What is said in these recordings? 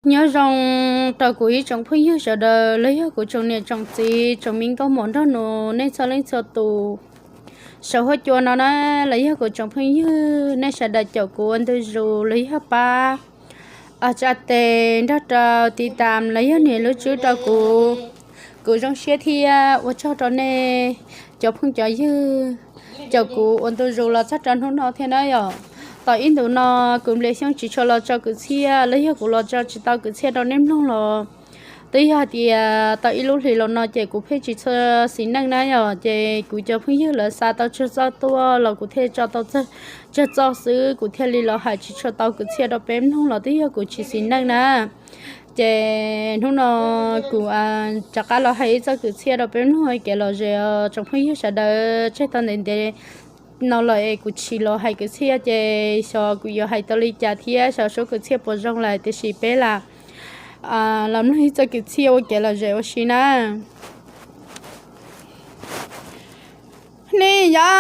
Nyob zoo rau kuv ib tsoom phooj ywg sawv daws los yog kuv tsoom niam tsoom txiv tsoom me nkauj muam nraug nus nej txhua leej txhua tus. Saum huab cua no na, los yog kuv tsoom phooj ywg nej sawv daws caum kuv ua ntu zus los yog pab tsa tes nrog rau tiv tam los yog nias lub tswb rau kuv. Kuv zoo siab thiab ua tsaug rau nej cov phooj cov ywg caum kuv ua ntu zus los txog rau hnub no thiab na yom. Tau ib ntus no kuv nplias xyoob tsis tshua los tso kwv txhiaj los yog kuv los tso tsis tau kwv txhiaj rau nej mloog los twb yog hais tias tau ib lub hlis los no ces kuv pheej tsis txhua xis neej na yom, ces kuv cov phooj ywg lawv xa tau tsawg txoj tuaj los kuv thiaj tso tau tsawg txoj xwb, kuv thiaj li los hais tsis tshua tau kwv txhiaj rau peb mloog los twb yog kuv tsis xis neej na. Ces hnub no kuv rov qab los hais ib txoj kwv txhiaj rau peb mloog kev lom zem os tsoom phooj ywg sawv daws. Tseg tau ntev ntev no lawm es kuv tsis los hais kwv txhiaj ces xyov kuv yuav hais tau li cas thiab xyov suab kwv txhiaj puas zoo lawm, tiam sis peb lam los mloog ib txoj kwv txhiaj ua kev lom zem ua si na. Nej yog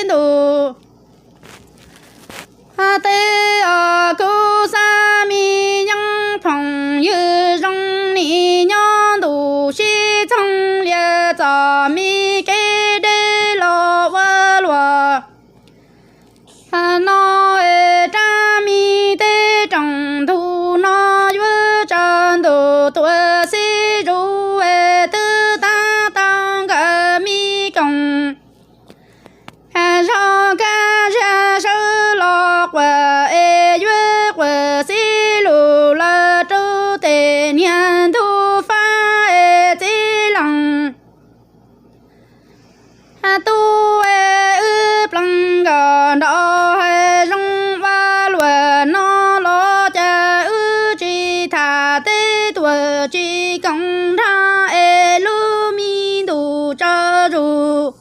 ntu tej os kuv xav me yeej phooj ywg zoo, nim nyob ntu sib txoog lias txom me kev deb los ua luaj no es rab me tej rooj ntug no yuav tsaus ntuj tuaj xib zuj es twb tab tau nkawd me koom. Zog kab zag sawv los quas es yuav quas xib lug los rau tes niag ntug fab es txiv leej tub es wb plees nkaus nrov hais zoo ua luaj no los cas wb tsis tham tej tuaj tsis koom nrag es lub me ntu tsaus zuj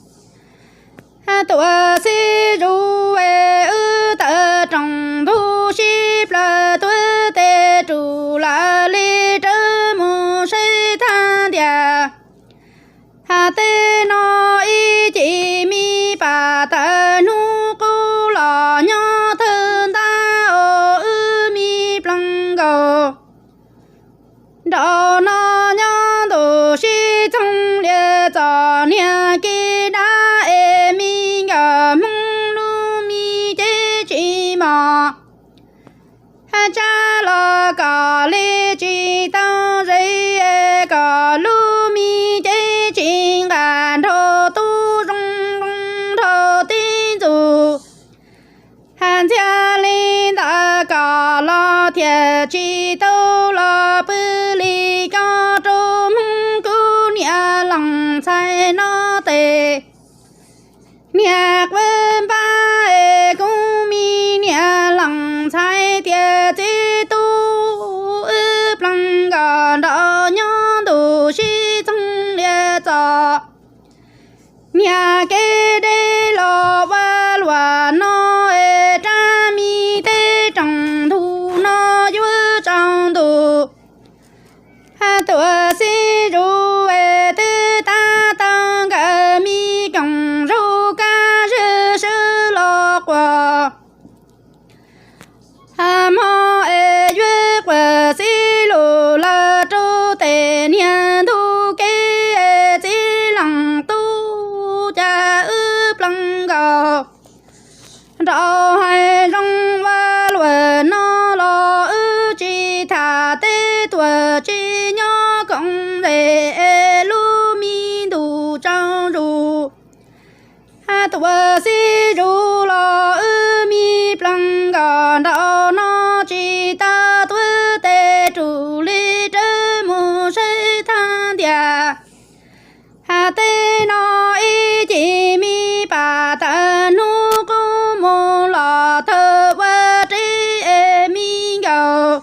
tuaj xib zuj es wb tawm rooj ntug sib plawg tuaj tes rus lawm li rawv mus saib thaj tias tej no ib ce me pam tawm hnub qub los nyob thawj ntag os wb me plees nkaus nrov no nyob ntu sib txoog lias txom niag kev dab es me nkawm Hmoob lub me cev tsis mos. Tsab los kom li tsis tau ze, kom lub me cev tsis nqa nrho tub zoo zoo nrho tib ntxug. Ntxhiab li ntawd kom los thiaj tsis tau los pw li ko rau Hmoob kuv niam leej ntxhais no tes. Niag quav npab es kuv me niam leej ntxhais tias txiv tub wb plees nkaus nrov nyob ntu sib txoog lias txom niag kev deb los ua luaj no es rab me tej rooj ntug no yuav tsaus ntuj tuaj xib zuj es twb tab tau nkawd me koom zaug kab zag sawv los quas hmo es yuav quas xib lug los rau tes niag ntug kev txiv leej tub cas wb plees nkaus nrov hais zoo ua luaj no los wb tsis tham tej tuaj tsis nyob koom ntej es lub me ntu tsaus zuj tuaj xib zuj los wb me plees nkaus nrov no tsis tau tuaj tes rus li rawv mus saib thaj tias tej no ib ce me pam tawm hnub qub mus los thawj ua reb es me nkawm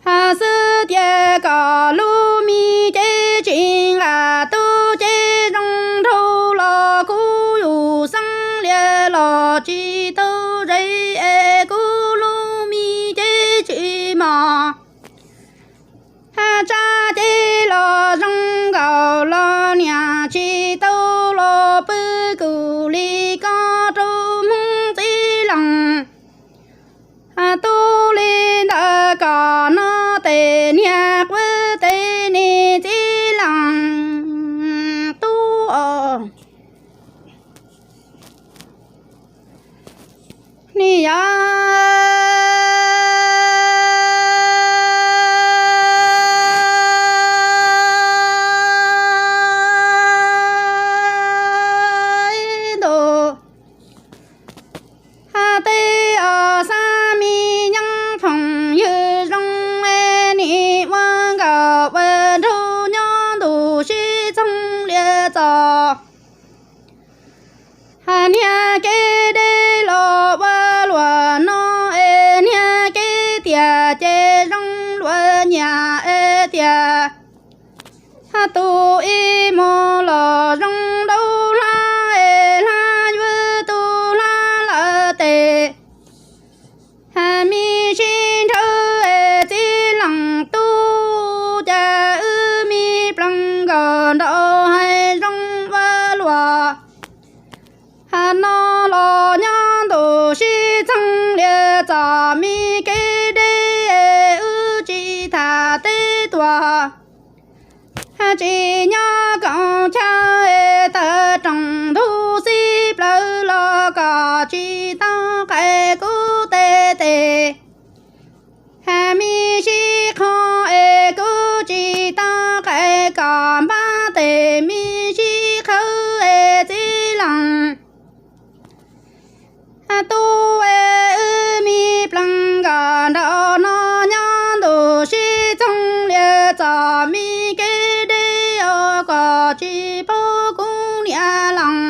xwb tias kom lub me cev tsis nqa tub cev zoo nraug los kuv yus xeeb lias los tsis tau ze es kuv lub me cev tsis mos. Tsab cev los Niag kev deb los ua luaj no es niag kev tiag ces zoo luaj nyiam es tiag. Tus ib muag los zoo nraug hlab es hlab yuav tus hlab lawm tes. Me sib nrhawv es txiv leej tub, cas wb me plees nkawm nraug hais zoo ua luaj. No los nyob ntuj sib txheej lias txog me kev deb es wb tsis tham teb tuag. Tsis nyob koom chaw es tawm rooj ntug xib plawv los kom tsis tau qais kuv tej tes. Me sib qho es kuv tsis tau qais kom npab tes me sib qhawv es txiv leej tub es wb me plees nkawm nraug no nyob ntuj sib txheej lias txog me kev deb os kom tsis pub kuv niam leej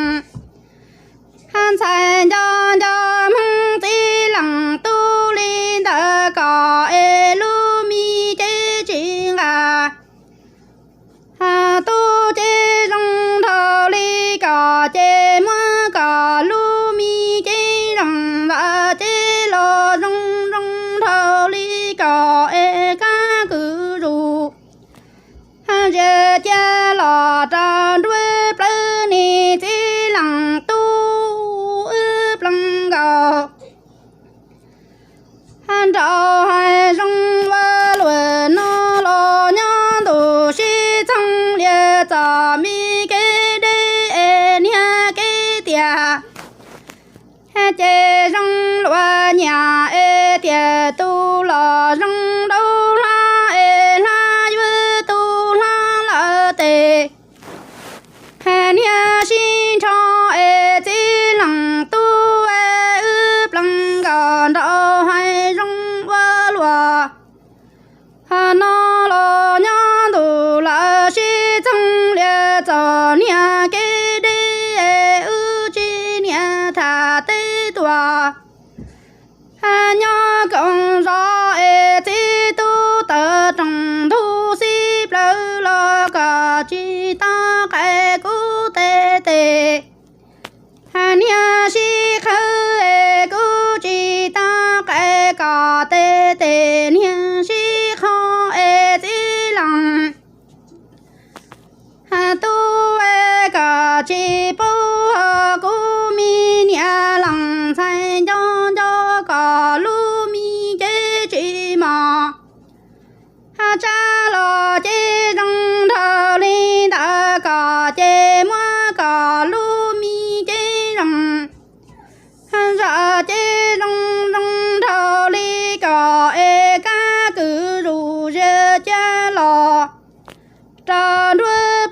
ntxhais nco nco hmoob txiv leej tub li ntawd kom es lub me cev tsis nqa. Tub cev zoo nraug li kom ces muab kom lub me cev zoo, vam cev los zoo zoo nraug li kom es kab kwv zus. Zia cia los rau nruab plawv niag txiv leej tub wb plees nkawm nraug hais zoo ua luaj no los nyob ntuj sib txheej lias txog me kev deb es niag kev tiag ces zoo luaj nyiam es tiag. Tus los zoo nraug hlab es hlab yuav tus hlab lawm tes. Niag sib nrho es txiv leej tub es wb plees nkawm nraug hais zoo ua luaj no los nyob ntuj lawv sib txheej lias txog niag kev deb es wb tsis niam tham teb tuag. Nyob koom zos es txiv tub tawm rooj ntug xib plawv los kom tsis tau qais kuv tej tes. Niag sib qhawv es kuv tsis tau qais kom tej tes niag sib qho es txiv leej tub es kom tsis pub kuv me niam leej ntxhais nco nco kom lub me cev tsis mos. Tsab los cev zoo nraug li ntawd kom ces muab kom lub me cev zoo. Zam cev zoo zoo nraug li kom es kab kwv zus zia cia los rau nruab